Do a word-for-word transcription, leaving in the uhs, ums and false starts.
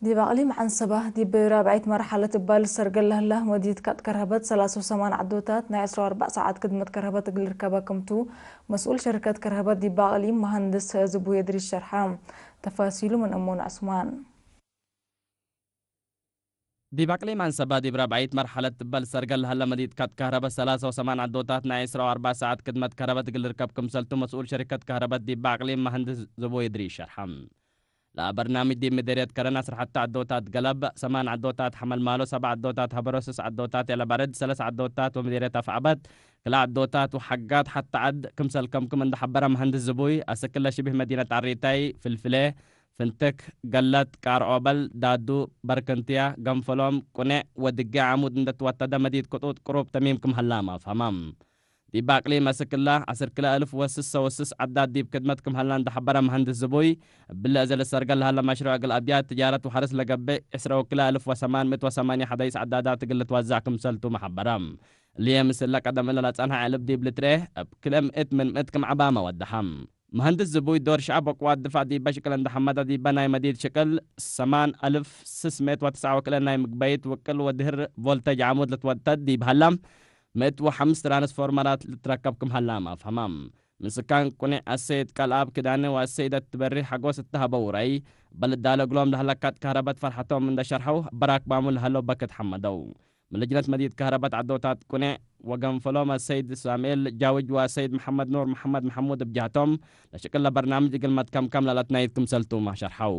ዲብ አቅሊም ዐንሰበ፣ ዲብ ራብዐይት መርሐለት እባ ልሰርገል ለህለ መዲት ካጥ ከርሀበት ሰላሳ ወሰማን ዐዶታት ናይ ዕስራ ወአርበዕ ሰዓት ክድመት ከርሀበት እግል ልርከበ ክምቱ፣ መስኡል ሸርከት ከርሀበት ዲብ አቅሊም መሀንድስ ዝቡይ እድሪስ ሸርሐ። ተፋሲሉ ምን እሙን ዑስማን። ዲብ አቅሊም አንሰበ፣ ዲብ ራብዐይት መርሐለት እባ ልሰርገል ለሀለ መዲት ካጥ ከህረበት ሰላሳ ወሰማን ዐዶታት ናይ ዕስራ ወአርበዕ ሰዓት ክድመት ከህረበት እግል ልርከብ ክምሰልቱ መስኡል ሸሪከት ከህረበት ዲብ አቅሊም መሀንድስ ዝቡይ እድሪስ ሸርሐ። ለበርናምጅ ዲብ ምዴርየት ከረን አስር ሐተ ዐዶታት ገለብ፣ ሰማን ዐዶታት ሐመልማሎ፣ ሰብዕ ዐዶታት ሀበሮ፣ ስስ ዐዶታት ኤለባርድ፣ ሰለስ ዐዶታት ወምዴርየት አፍዐበት፣ ክልኤ ዐዶታት ወሐጋት ሐተ ዐድ ክምሰል ከምክም እንደ ሐበረ መሀንድስ ዝቡይ፣ አስክለ ሽቢህ መዲነት አሪታይ፣ ፍልፍሌ፣ ፍንትክ፣ ገለት፣ ቃርኦበል፣ ዳዱ፣ በርክንትያ፣ ገንፈሎም፣ ቁኔዕ ወድጌ ዓሙድ እንደ ትወተደ መዲት ቅጡጥ ቅሩብ ተሚም ክም ሀላም አፍሀማም። ዲብ አቅሊም አስክላ ዐስር ክለ አልፍ ወስሰ ወስስ ዐዳት ዲብ ክድመት ክም ሀላ እንደ ሐበረ መሀንድስ ዝቡይ፣ እብለ እዘ ልሰርገል ለሀለ መሽሩዕ እግል አብያት፣ ትጃረት ወሐርስ ለገብእ ዐስረ ወክለ አልፍ ወሰማን ምእት ወሰማንየ ሐዳይስ ዐዳዳት እግል ልትወዘዕ ክምሰልቱ መሐበረ። እሊ ምስለ ቀደም እለ ለጸንሐ ዕልብ ዲብ ልትርኤ፣ እብ ክልኤ ምእት ምን ምእት ክም ዐባመ ወደሐም። መሀንድስ ዝቡይ ዶር ሸዐብ ወቅዋት ድፋዕ ዲበ ሽቅል እንደ ሐመደ ዲበ ናይ መዲት ሽቅል ሰማን አልፍ ስስ ምእት ወትስዐ ወክልኤ ናይ ምግበይት ውቅል ወድህር ቮልተጅ ዓሙድ ልትወተድ ዲብ ሀላ፣ ምእት ወሐምስ ትራንስፎርመራት ልትረከብ ክም ሀላም አፍሀማም። ምስካን ቁኔዕ አሰይድ ቀልአብ ክዳነ ወአሰይደት ትበሪ ሐጎስ እተ ሀበው ረአይ፣ እበ ልዳለ እግሎም ለሀለ ካጥ ከህረበት ፈርሐቶም እንደ ሸርሐው፣ በራክባሙ ለሀለው በክት ሐመደው። ምን ልጅነት መዲት ከህረበት ዐዶታት ቁኔዕ ወገንፈሎም አሰይድ ሳምኤል ጃውጅ ወአሰይድ መሐመድ ኑር መሐመድ መሐሙድ እብ ጀህቶም፣ ለሽቅል ለበርናምጅ እግል መትከምከም ለለትናይት ክምሰልቱመ ሸርሐው።